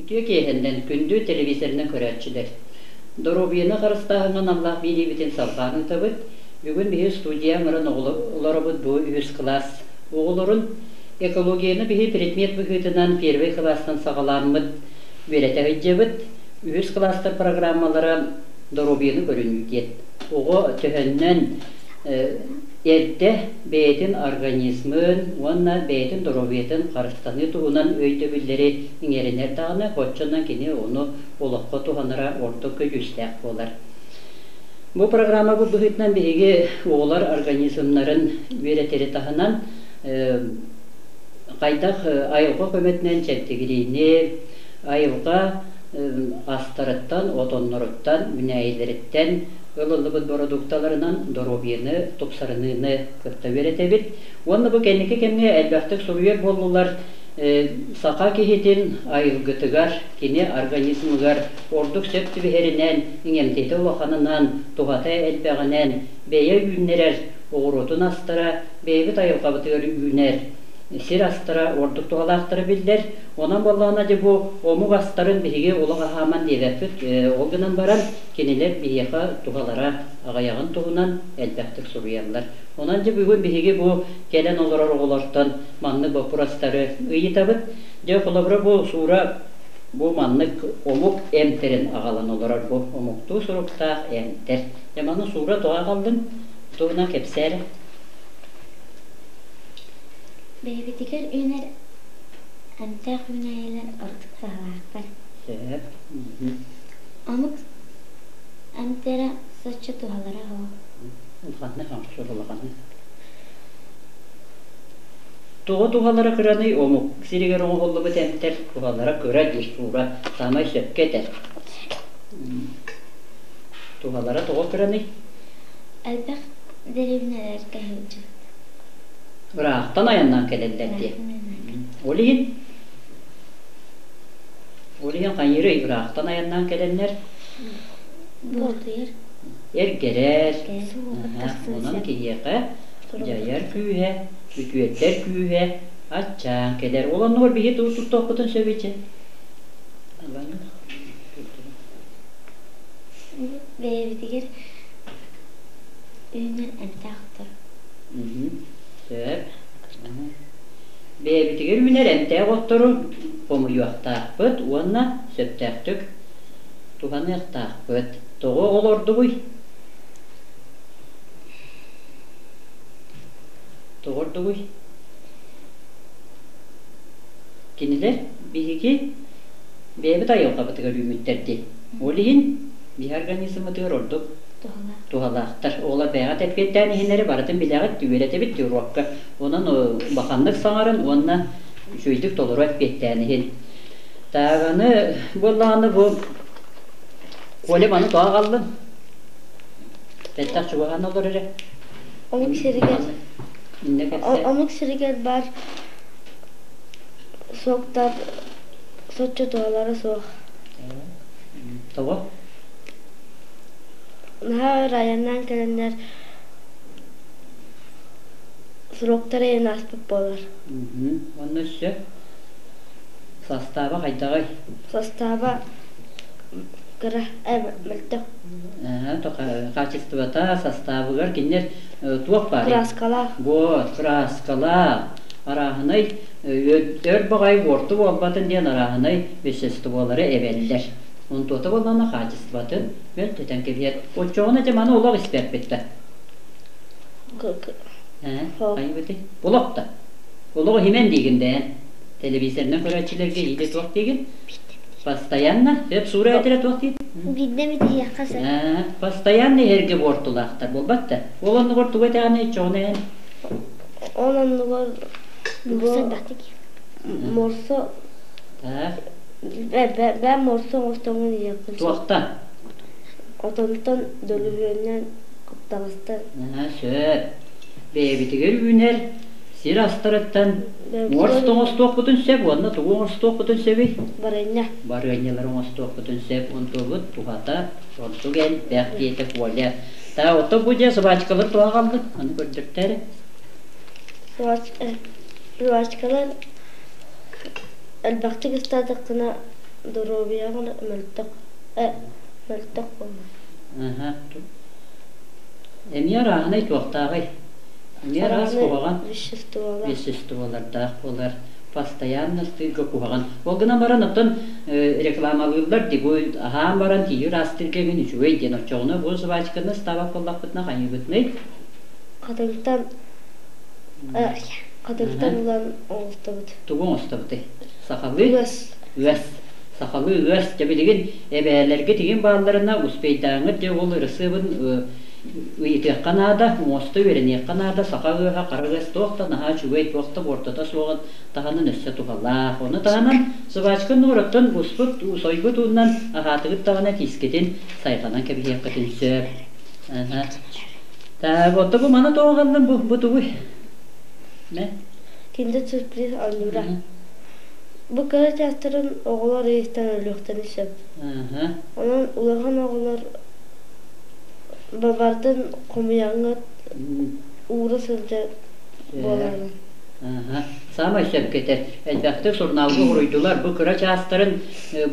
Үтүө киэһэннэн күндү телевизорынан көрөөччүлэр! Доруобуйаны харыстааһыҥҥа аналлаах биэриибитин салҕаан ыытабыт. Бүгүн биһи студия ыҥыран олоробут бу үһүс кылаас оҕолорун. Экологияны биһи предмет быһыытынан первый кылаастан саҕалааммыт үөрэтэ сылдьабыт. Үһүс кылаастар программалара доруобуйаны көрүнүү диэн. Оҕо төһөннөн эрдэ бэйэтин организмын уонна бэйэтин доруобуйатын харыстаныы туһунан өйдөбүллэри иҥэринэр даҕаны, оччонон кини ону олоххо туһанара ордук көдьүүстээх буолар. Бу программа быһыытынан биһиги оҕолор организмнарын үөрэтэри таһынан хайдах айылҕа көмөтүнэн чэбдигириини, айылҕа астарыттан, отонноруттан, үүнээйилэриттэн ылыллыбыт бородуукталарынан доруобуйаны тупсарыныыны кытта үөрэтэбит. Уонна бу кэнники кэмҥэ элбэхтик суруйар буоллулар саха киһитин айылгытыгар, кини организмыгар ордук сөп түбэһэринэн, иҥэмтиэтэ улаханынан, туһата элбэҕинэн бэйэ үүннэрэр оҕуруотун астара бэйэбит айылҕабытыгар үүнэр сир астара ордук туһалаахтара биллэр. Онон буоллаҕына дьэ бу омук астарын биһиги олох аһааман диэбэппит. Ол гынан баран кинилэр биһиэхэ туһалара аҕыйаҕын туһунан элбэхтик суруйаллар. Онон дьэ бүгүн биһиги бу кэлэн олорор оҕолортон маннык боппуруостары ыйытабыт. Дьэ холобура бу Суура бу маннык омук эмтэрин аҕалан олорор бу омуктуу суруктаах эмтэр. Дьэ маны Суура тоҕо аҕаллыҥ? Туһунан кэпсээ эрэ. Бэйэбитигэр үүнэр эмтээх үүнээйилэр ордук туһалаахтар. Сөп. Омук эмтэрэ соччо туһалара суох. Улаханнык охсор улаханнык. Тоҕо туһалара кыраный омук сиригэр оҥоһуллубут эмтэр туһалара кыра диир Суура саамай сөпкө этэр. Туһалара тоҕо кыраный? Элбэх дэриэбинэлэргэ сылдьыбыт. Ыраахтан айаннаан кэлэллэр диye. Ол иһин ол иһин хайыырый ыраахтан айаннаан кэлэннэр Буортуйар. Эргэрэр. Онон киһиэхэ дьайар күүһэ, үтүөттэр күүһэ аччаан кэлэр. Ол оннугар биһи туттуохпутун сөп ичэ. Бэйэбитигэр үүнэр эмтээх оттор. Сөп. Бэйэбитигэр үүнэр эмтээх оттору хомуйуохтаахпыт уонна сөптөөхтүк туһаныахтаахпыт. Тоҕо олордугуй? Тоҕо ордугуй? Кинилэр биһиги бэйэбит айылҕабытыгар үүммүттэр дии. Ол иһин биһи организммытыгар ордук туһалаахтар. Оҕолор бэйэҕит эппиэттээн иһиннэри барытын билэҕит, үөрэтэбит уруокка. Онон улаханнык саҥарын уонна үчүгэйдик толору эппиэттээн иһин. Тааганы буоллаҕына бу Коля маны тоҕо аҕаллын? Бэттэх чугаһаан олор эрэ. Омук сиригэр омук сиригэр баар суоктар соччо туһалара суох. Тоҕо? Наһаа өр айаннаан кэлэннэр сроктара иһин ааспыт буолар. Уонна өссө састааба хайдаҕый? Састааба кыра, мөлтөх. Хаачыстыбата састаабыгар кинилэр туох баарый? Кырааскалаах. Вот, кырааскалаах. Арааһынай өр баҕайы буорту буолбатын диэн арааһынай веществолары эбэллэр. Онтуота буоллаҕына хаачыстыбатын мөлтөтөн кэбиһэр. Оччоҕуна дьэ маны олох испэппит да. Хайыбыты? Олох да. Олоҕу иһимэн диигин бэйэн. Телевизорынан көрөөччүлэргэ иитэ туох диигин? Постоянно сөп суура этэрэ туох диир? Биирдэ эмит иһиэххэ сөп. Постоянно иһэргэ буортулаахтар буолбат да. Ол оннугар тугу этэҕиний чоҕун эһэн? Ол оннугар морсо бэ морсо оҥостоҥун иһиэххин сөп. Туохтан? Отонтон дөлүһүөннэн хаптаҕастан. Сөп. Бэйэбитигэр үүнэр сир астарыттан муорс оҥостуохпутун сөп уонна тугу оҥостуохпутун сөбүй? Барыанньа. Барыанньалары оҥостуохпутун сөп. Онтубут туһата ордук элбэх диэтэ Коля. Та ото бу дьэ собачкалар туһа хаалбыт. Аны көрдөртөр. Жвачкалар элбэхтик ыстаатаххына. Доруобуйаҕын мөлтөх мөлтөх буолар. Аха. Эмиэ арааһынай туохтааҕый? Эмиэ араас куһаҕан веществолар. Веществолардаах буолар. Постоянно астыырга куһаҕан. Ол гынан баран оттон рекламалыыллар дии бу аһаан баран тиийэр астыырга эҥин үчүгэй диэн. Оччоҕуна бу жвачканы ыстаабат буоллахпытына хайыыбытный? Хатыҥтан хатыҥтан ылан оҥостобут. Тугу оҥостобутуй? Сахалыы? Ыас. Ыас. Сахалыы ыас. Дьэ билигин эбээлэргит игин баалларына успейдааҥҥыт дьэ ол ырысыабын ыйытыахха наада, оҥосто үөрэниэххэ наада. Саха ыаһа, хара ыас туох да наһаа үчүгэй, туох да буортута суоҕун таһынан өссө туһалаах. Ону таһынан жвачка нуораттан буспут, сойбут уунан аһаатыгыт даҕаны тиискитин сайҕанан кэбиһиэххитин сөп. Так, вот бу маны тоҕо галлым бу бу тугуй? Не? Киндер сюрприз оонньуура. Бу кыра чаастарын оҕолор ыйыстан өлүөхтэрин сөп. Онон улахан оҕолор бабардын хомуйаҥҥыт уура сылдьар буолаарыҥ. Саамай сөпкө этэр. Элбэхтик сурунаалга уруйдулар. Бу кыра чаастарын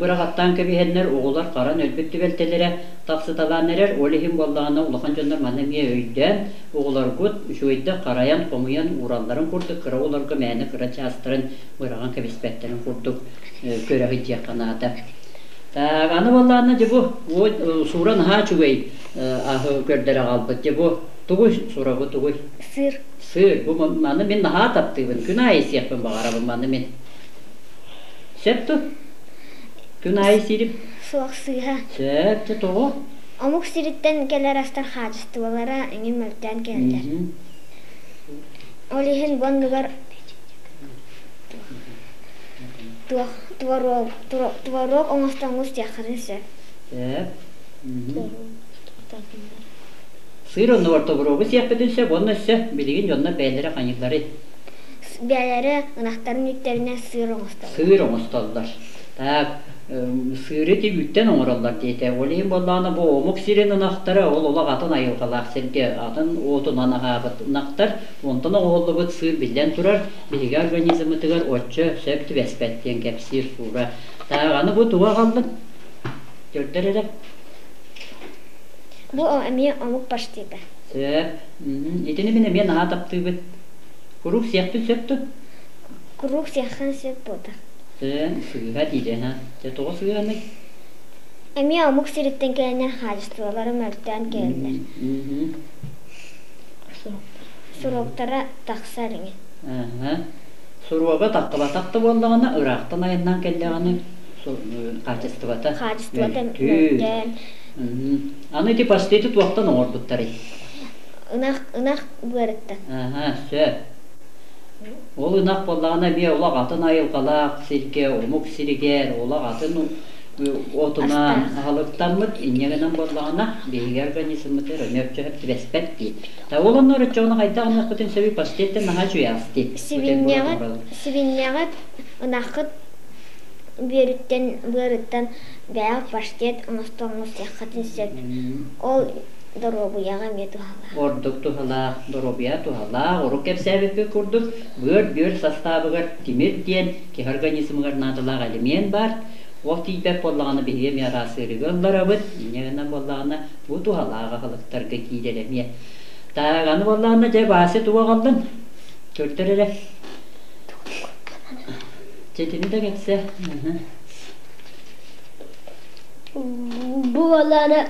быраҕаттаан кэбиһэннэр оҕолор харан өлбүт түбэлтэлэрэ тахсыталаан эрэр. Ол иһин буоллаҕына улахан дьоннор маны эмиэ өйдөөн, оҕолоргут үчүгэйдик харайан, хомуйан ууралларын курдук кыра оҕолорго мээнэ кыра чаастарын быраҕан кэбиспэттэрин курдук көрө сылдьыахха наада. Так, аны буоллаҕына дьэ бу суура наһаа үчүгэй аһы көрдөрө аҕалбыт. Дьэ бу тугуй сура бу тугуй? Сыр. Сыр. Бу маны мин наһаа таптыыбын. Күн аайы сиэхпин баҕарабын маны мин. Сөп ту? Күн аайы сиирим? Суох сыыһа. Сөп, дьэ тоҕо? Омук сириттэн кэлэр астар хаачыстыбалара эҥин мөлтөөн кэлэллэр. Ол иһин бу оннугар туох творог творог оҥостоҥҥус диэххитин сөп. Сөп. Сыр оннугар тобуруогу сиэхпитин сөп уонна өссө билигин дьоннор бэйэлэрэ хайыылларый? Бэйэлэрэ ынахтарын үүттэринэн сыыр оҥостоллор. Сыыр оҥостоллор. Так, сыыры ити үүттэн оҥороллор диэтэ. Ол иһин буоллаҕына бу омук сирин ынахтара ол олох атын айылҕалаах сиргэ атын уотунан аһаабыт ынахтар. Онтон оҥоһуллубут сыыр биллэн турар биһиги организммытыгар оччо сөп түбэспэт диэн кэпсиир Суура. Так, аны бу тугу аҕаллыҥ? Көрдөр эрэ. Бу эмиэ омук паштета. Сөп. Итини мин эмиэ наһаа таптыыбын. Куруук сиэхпин сөп дуо? Куруук сиэххин сөп буолта. Сыан сыыһа диирэ ха. Дьэ тоҕо сыыһаный? Эмиэ омук сириттэн кэлэннэр хаачыстыбалара мөлтөөн кэлэллэр. Суруктара тахсар ини. Суруга таххыбатах да буоллаҕына, ыраахтан айаннаан кэллэҕинэ хаачыстыбата Хаачыстыбата мөлтүүр. мөлтөөн. Аны ити паштеты туохтан оҥорбуттарый? Ынах ынах быарыттан. Аха, сөп. Ол ынах буоллаҕына эмиэ олох атын айылҕалаах сиргэ, омук сиригэр олох атын отунан аһылыктаммыт, инньэ гынан буоллаҕына биһиги организммытыгар эмиэ өччөһөп түбэспэт дии. Та ол онно оччоҕуна хайдах ыныахпытын сөбүй паштеттен наһаа үчүгэй ас дии. Сибинньэҕит сибинньэҕит ынаххыт бүөрүттэн быарыттан бэйэҕит паштет оҥостоҥҥут сиэххитин сөп. Ол доруобуйаҕа эмиэ туһалаах. Ордук туһалаах, доруобуйа туһалаах. Урут кэпсээбиппит курдук, быар-бүөр састаабыгар тимир диэн киһи организмыгар наадалаах элемент баар. Ол тиийбэт буоллаҕына биһиги эмиэ араас ыарыыга ылларабыт. Инньэ гынан буоллаҕына бу туһалаах аһылыктарга киирэр эмиэ. Так, аны буоллаҕына дьэ Вася тугу аҕаллын? Көрдөр эрэ. Дьэ итини да кэпсээ. Бу буоллаҕына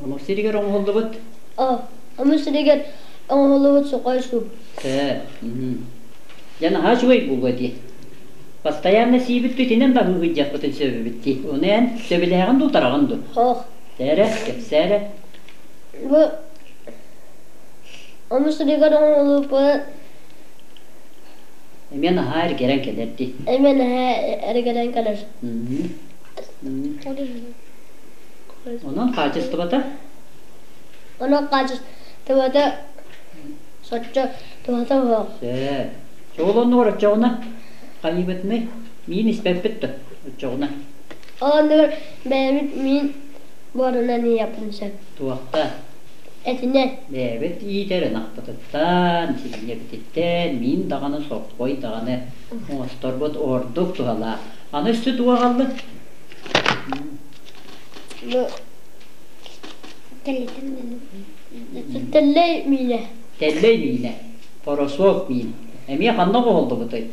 Омук сиригэр оҥоһуллубут? Омук сиригэр оҥоһуллубут сухой суп. Сөп. Дьэ наһаа үчүгэй буолуо дии. Постоянно сиибит итинэн да ыһыыдьахпытын сөбүбүт дии. Ону эн сөбүлээҕин дуу, тараҕын дуу? Хоох. Эрэ, кэпсээ эрэ. Бу омук сиригэр оҥоһуллубут Эмиэ наһаа эргэрэн кэлэр дии. Эмиэ наһаа эргэрэн кэлэр. Онон хаачыстыбата? Онон хаачыстыбата соччо туһата суох. Сөп. Ол оннугар оччоҕуна хайыыбытыный? Миин испэппит да оччоҕуна? Ол оннугар бэйэбит миин буорунан иһиэхпин сөп. Туохта? Этинэн. Бэйэбит иитэр ынахпытыттан, сибиинньэбититтэн миин даҕаны, соппой даҕаны оҥосторбут ордук туһалаах. Аны өссө тугу аҕаллыҥ? Бу Тэллэй миинэ. Тэллэй миинэ. Порошок миин. Эмиэ ханна оҥоһуллубутуй?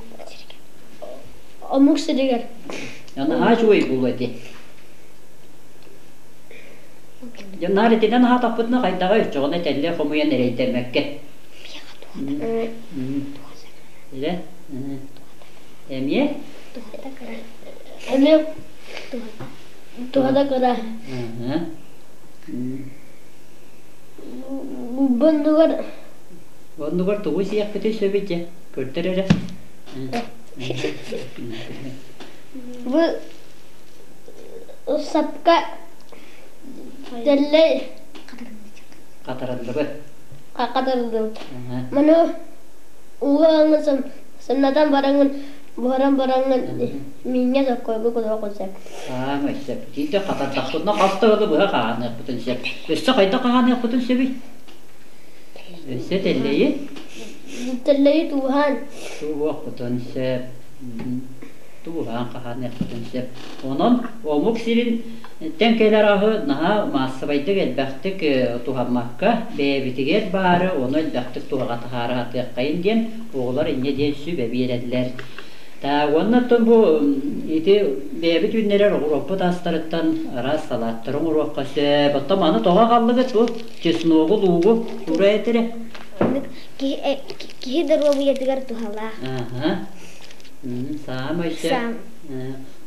Омук сиригэр. Наһаа үчүгэй буолуо ити. Дьэ наар итинэн аһаатахпытына хайдаҕай оччоҕуна тэллэй хомуйан эрэйдэммэккэ. Илэ эмиэ Эмиэ туһата кыра. Буннугар Оннугар тугу сиэхпитин сөбүй дьэ? Көрдөр эрэ. Бу сапка тэллэй Хатарыллыбыт. Хатарыллыбыт. Маны ууга сымнатан бараҥҥын, буһаран бараҥҥын мииҥҥэ соккойго кутуоххун сөп. Саамай сөп. Итинтэ хатардахпытына хас да ыалы быһа хаһааныахпытын сөп. Өссө хайдах хаһааныахпытын сөбүй? Өссө тэллэйи? Тэллэйи тууһаан. Тууһуохпутун сөп. Тууһаан хаһааныахпытын сөп. Онон омук сирин тэн кэлэр аһы наһаа маассабайдык элбэхтик туһаммакка, бэйэбитигэр баары ону элбэхтик туһаҕа таһаара сатыаххайын диэн оҕолор инньэ диэн сүбэ биэрэллэр. Уонна оттон бу ити бэйэбит үүннэрэр оҕуруоппут астарыттан араас салааттары оҥоруохха сөп. Оттон маны тоҕо аҕаллыгыт бу чесногу, луугу кура этэрэ? Киһи доруобуйатыгар туһалаах. Саамай сөп.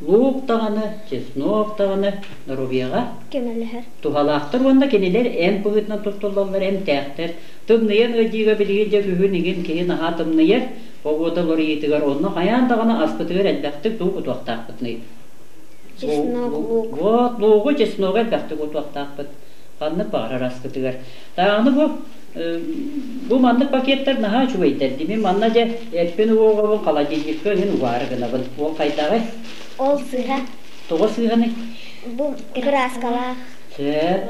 Луук даҕаны, чеснок даҕаны доруобуйаҕа көмөлөһөр. Туһалаахтар уонна кинилэр эмп быһыытынан туттуллаллар, эмтээхтэр. Тымныйан ыалдьыыга билигин дьэ күһүн игин киһи наһаа тымныйар, погода уларыйыытыгар онно хайаан даҕаны аспытыгар элбэхтик тугу кутуохтаахпытный? Чеснок, луук. Вот, луугу, чесногу элбэхтик кутуохтаахпыт. Ханнык баҕарар аскытыгар. Даҕаны бу бу маннык пакеттар наһаа үчүгэйдэр. Дими манна дьэ эппин уоҕабын холодильникка иһин угаары гынабын. Ол хайдаҕый? Ол сыыһа. Тоҕо сыыһаный? Бу кырааскалаах. Сөп,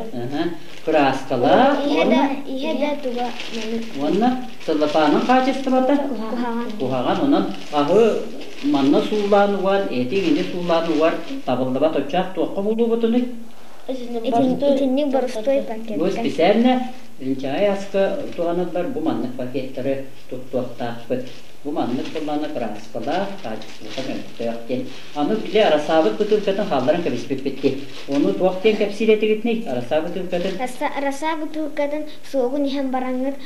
кырааскалаах. Иһэ да, иһэ да туга маннык. Уонна сыллапаанын хаачыстыбата куһаҕан. Куһаҕан. Онон аһы манна суулаан уган, эти иҥини суулаан угар табыллыбат оччоох туохха булуубутунуй? Итинник боростуой пакетка. Бу специально инчэҕэй аска туһаныллар бу маннык пакеттары туттуохтаахпыт. Бу маннык буоллаҕына кырааскалаах, хаачыстыбата мөлтөх диэн. Аны били арасаабыт бытыылкатын хаалларан кэбиспиппит дии. Ону туох диэн кэпсиир этигитний? Арасаа бытыылкатын? Арасаа бытыылкатын суогун иһэн бараҥҥыт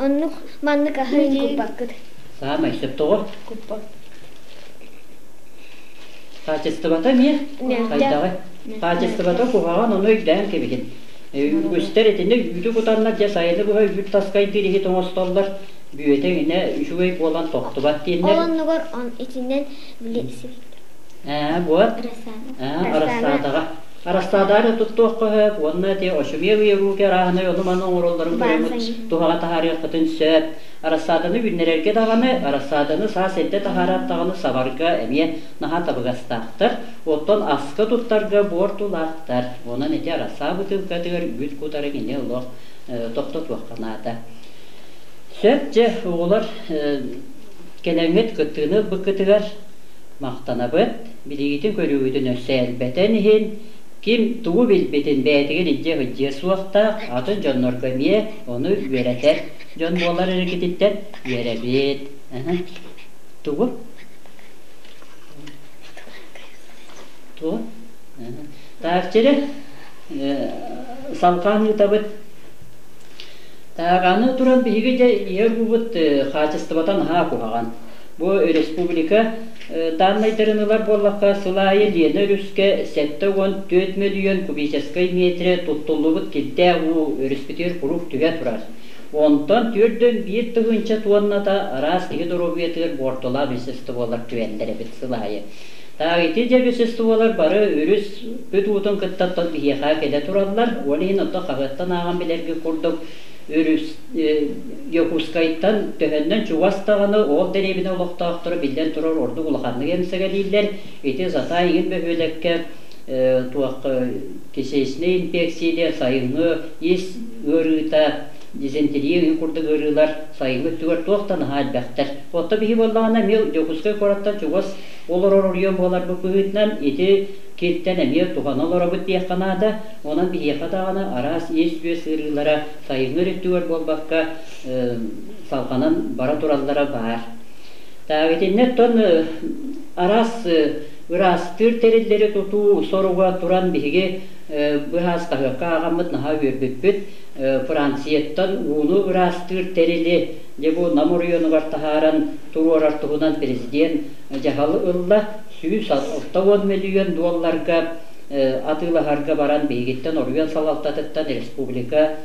оннук маннык аһын куппаккыт. Саамай сөп тоҕо? Хаачыстыбата эмиэ хайдаҕый? Хаачыстыбата куһаҕан, ону өйдөөн кэбиһин. Үгүстэр итиннэ үүтү кутаннар, дьэ сайыны быһа үүт таскайдыыр иһит оҥостоллор, бүөтэ иҥинэ үчүгэй буолан тохтубат диэннэр. Ол оннугар итинэн Ээ, вот. Ээ, арассаадаҕа. Арассаадаҕа туттуохха сөп уонна ити очумелые руки арааһынай ону-маны оҥороллорун көрөммүт туһаҕа таһаарыаххытын сөп. Арассааданы үүннэрэргэ даҕаны, арассааданы саас эрдэ таһаараат даҕаны сабарга эмиэ наһаа табыгастаахтар. Оттон аска туттарга буортулаахтар. Онон ити арассаа бытыылкатыгар үүт кутарыҥ ини олох тохтотуохха наада. Сөп дьэ, оҕолор кэлэҥҥит кыттыыны ылбыккытыгар махтанабыт. Билиигитин-көрүүгүтүн өссө элбэтэн иһин, ким тугу билбитин бэйэтигэр илдьэ сылдьыа суохтаах, атын дьоннорго эмиэ ону үөрэтэр дьон буолар эрэгититтэн үөрэбит. Тугу? Тугу? Таахчыры салҕаан ыытабыт. Аны туран биһиги дьэ ийэ уубут хаачыстыбата наһаа куһаҕан. Бу республика дааннайдарын ылар буоллахха, сыл аайы Лена өрүскэ 74 мөлүйүөн кубическай метрэ туттуллубут кирдээх уу өрүспүтүгэр куруук түһэ турар. Онтон 401 тыһыынча туонната араас киһи доруобуйатыгар буортулаах веществолар түһэллэр эбит сыл аайы. Так ити дьэ веществолар бары өрүс бүт уутун кытта биһиэхэ кэлэ тураллар. Ол иһин оттон хаһыаттан ааҕан билэргэ курдук өрүс Дьокуускайтан төһөннөн чугас даҕаны ол дэриэбинэ олохтоохторо биллэн турар ордук улаханнык эмсэгэлииллэр. Ити Затай иҥин бөһүөлэккэ Туох кишечнэй инфекция диэн сайыҥҥы ис ыарыыта, дизентерия ыйын курдук ыарыылар сайыҥҥы өттүгэр туох да наһаа элбэхтэр. Оттон биһи буоллаҕына эмиэ Дьокуускай куораттан чугас олорор оройуон буоларбыт быһыытынан ити киртэн эмиэ туһана олоробут диэххэ наада. Онон биһиэхэ даҕаны араас ис-үөс ыарыылара сайыҥҥы өттүгэр буолбакка салҕанан бара тураллара баар. Так итиннэ оттон араас ыраастыыр тэриллэри тутуу соруга туран биһиги быһаас хаһыакка ааҕаммыт наһаа үөрбүппүт. Францияттан ууну ыраастыыр тэрили дьэ бу Нам оройуонугар таһааран туруорар туһунан президент дьаһал ылла. 160 мөлүйүөн дуолларга атыылаһарга баран биһигиттэн оройуон салалтатыттан республика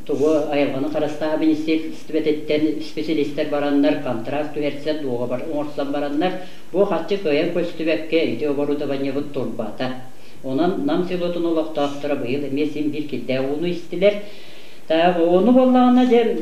тугу айылҕаны харыстааһын министиэристибэтиттэн специалистэр бараннар контракт түһэрсэн дуогабар оҥорсон бараннар бу харчы кыайан көстүбэккэ ити оборудованиебыт турбата. Онон Нам селотун олохтоохторо быйыл эмиэ син биир кирдээх ууну истилэр. Так, ону буоллаҕына дьэ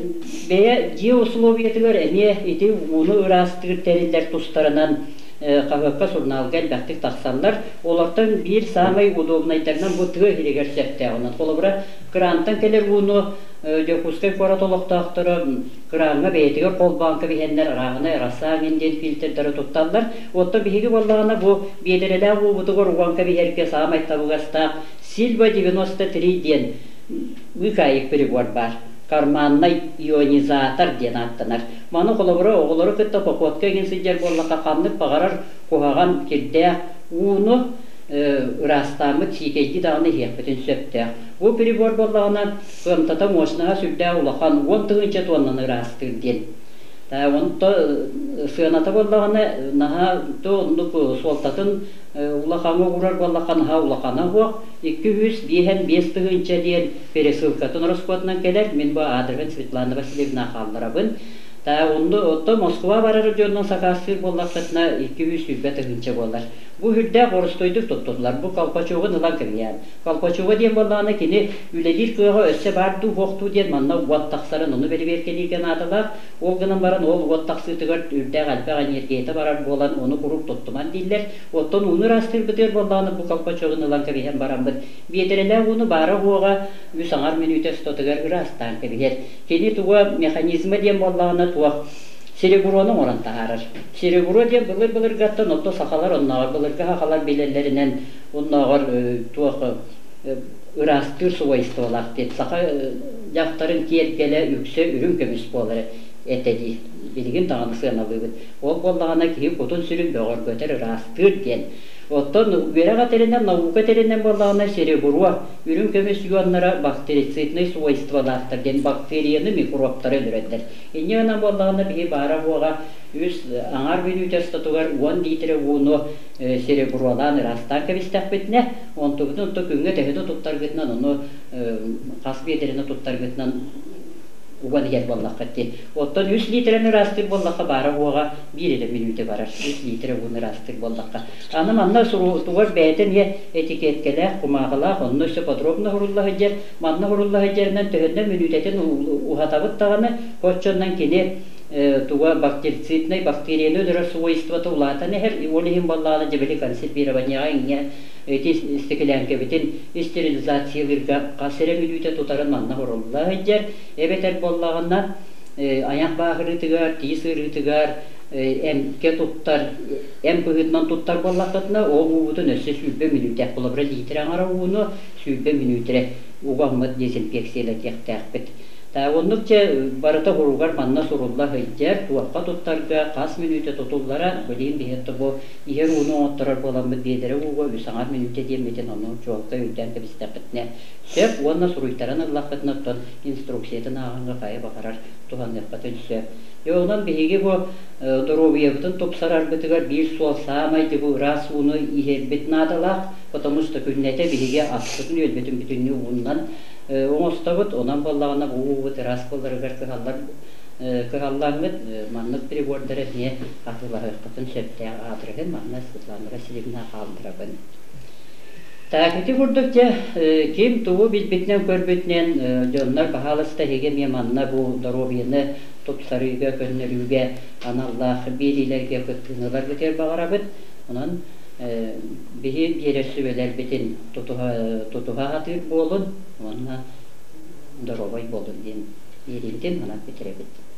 бэйэ дьиэ условиятыгар эмиэ ити ууну ыраастыыр тэриллэр тустарынан хаһыакка, сурунаалга элбэхтик тахсаллар. Олортон биир саамай удобнайдарынан бу тыа иһигэр сөптөөх. Онон холобура, кыраантан кэлэр ууну Дьокуускай куорат олохтоохторо кырааҥҥа бэйэтигэр холбоон кэбиһэннэр арааһынай Росавин диэн фильтрдары тутталлар. Оттон биһиги буоллаҕына бу биэдэрэлээх уубутугар уган кэбиһэргэ саамай табыгастаах Сильва 93 диэн быыкаайык прибор баар. Карманнай ионизатор диэн ааттанар. Маны холобура оҕолору кытта походка иҥин сылдьар буоллахха ханнык баҕарар куһаҕан кирдээх ууну ыраастааммыт сиикэйдии даҕаны иһиэхпитин сөптөөх. Бу прибор буоллаҕына кыамтата мощноһа сүрдээх улахан 10 000 тоннаны ыраастыыр диэн. Онто сыаната буоллаҕына наһаа оннук суолтатын улахаҥҥа уурар буоллахха наһаа улахана суох 255 000 диэн пересылкатын ороскуотунан кэлэр. Мин бу аадырыһын Светлана Васильевна хаалларабын. Онно оттон Москва барар дьоннон сакаастыыр буоллаххытына 220 000 буолар. Бу үрдээх боростуойдук туттуллар. Бу колпачогун ылан кэбиһээн. Колпачога диэн буоллаҕына кини үлэлиир кыаҕа өссө баар дуу, суох дуу диэн манна уот тахсарын ону бэрэбиэркэлииргэ наадалаах. Ол гынан баран ол уот тахсыытыгар үрдээх элбэх энергията барар буолан ону куруук туттуман дииллэр. Оттон ууну ыраастыырбытыгар буоллаҕына бу колпачогун ылан кэбиһэн бараммыт биэдэрэлээх ууну баара-суоҕа үс аҥар мүнүүтэ устатыгар ыраастаан кэбиһэр. Кини туга механизма диэн буоллаҕына туох сереброну оҥорон таһаарар. Серебро диэн былыр-былыргаттан отто сахалар оннооҕор былыргы сахалар билэллэринэн оннооҕор туох ыраастыыр свойстволаах диэн саха дьахтарын киэргэлэ үксэ үрүҥ көмүс буолар этэ дии. Билигин даҕаны сыаналыыбыт. Ол буоллаҕына киһи кутун-сүрүн бөҕөргөтөр, ыраастыыр диэн. Оттон үөрэх этэринэн, наука этэринэн буоллаҕына серебро, үрүҥ көмүс ионнара бактерициднай свойстволаахтар диэн бактерияны, микробтары өлөрөллөр. Инньэ гынан буоллаҕына биһи баара-суоҕа үс аҥаар мүнүүтэ устатыгар 10 литрэ ууну серебролаан ыраастаан кэбистэхпитинэ, онтубутун онто күҥҥэ төһөнү туттаргытынан, ону хас биэдэрэни туттаргытынан уган иһэр буоллаххыт дии. Оттон 3 лиитэрэни ыраастыыр буоллахха баара-суоҕа биир эрэ мүнүүтэ барар. 3 лиитэрэ ууну ыраастыыр буоллахха. Аны манна тугар бэйэтэ эмиэ этикеткэлээх, кумааҕылаах, онно өссө подробно сурулла сылдьар. Манна сурулла сылдьарынан төһөннөн мүнүүтэтин уһатабыт даҕаны, оччоннон кини туга бактерициднай бактерияны өлөрөр свойствота улаатан иһэр. Ол иһин буоллаҕына дьэ били консервированиеҕа иҥҥэ ити стеклянкэбитин стерилизациялыырга хас эрэ мүнүүтэ тутарын манна сурулла сылдьар. Эбэтэр буоллаҕына айах бааһырыытыгар, тиис ыарыытыгар эмкэ туттар, эм быһыытынан туттар буоллаххытына, ол уубутун өссө 20 мүнүүтэ, холобура лиитирэ аҥара ууну 20 мүнүүтэ угаммыт дезинфекциялатыахтаахпыт. Оннук дьэ барыта уругар манна сурулла сылдьар, туохха туттарга, хас мүнүүтэ тутуллара, билигин биһиэхэ бу иһэр ууну оҥотторор буоламмыт биэдэрэ ууга үс аҥар мүнүүтэ диэммитин ону чуолкай өйдөөн кэбистэхпитинэ сөп уонна суруйтаран ыллахпытына оттон инструкциятын ааҕаҥҥа хайа баҕарар туһаныаххытын сөп. Дьэ онон биһиги бу доруобуйабытын тупсарарбытыгар биир суол саамай дьэ бу ыраас ууну иһэрбит наадалаах, потому что күннэтэ биһиги аспытын-үөлбүтүн бүтүннүү ууннан оҥостобут, онон буоллаҕына бу уубут ыраас буоларыгар кыһаллар кыһаллаҥҥыт маннык прибордары эмиэ атыылаһыаххытын сөптөөх аадырыһын манна Светлана Васильевна хаалларабын. Так ити курдук дьэ ким тугу билбитинэн көрбүтүнэн дьоннор баһаалыста эһиги эмиэ манна бу доруобуйаны тупсарыыга, көннөрүүгэ аналлаах биэриилэргэ кыттыыны ыларгытыгар баҕарабыт. Онон Биһи биэрэр сүбэлэрбитин тутуһа тутуһа сатыыр буолун уонна доруобай буолун диэн биэриибитин манан бүтэрэбит.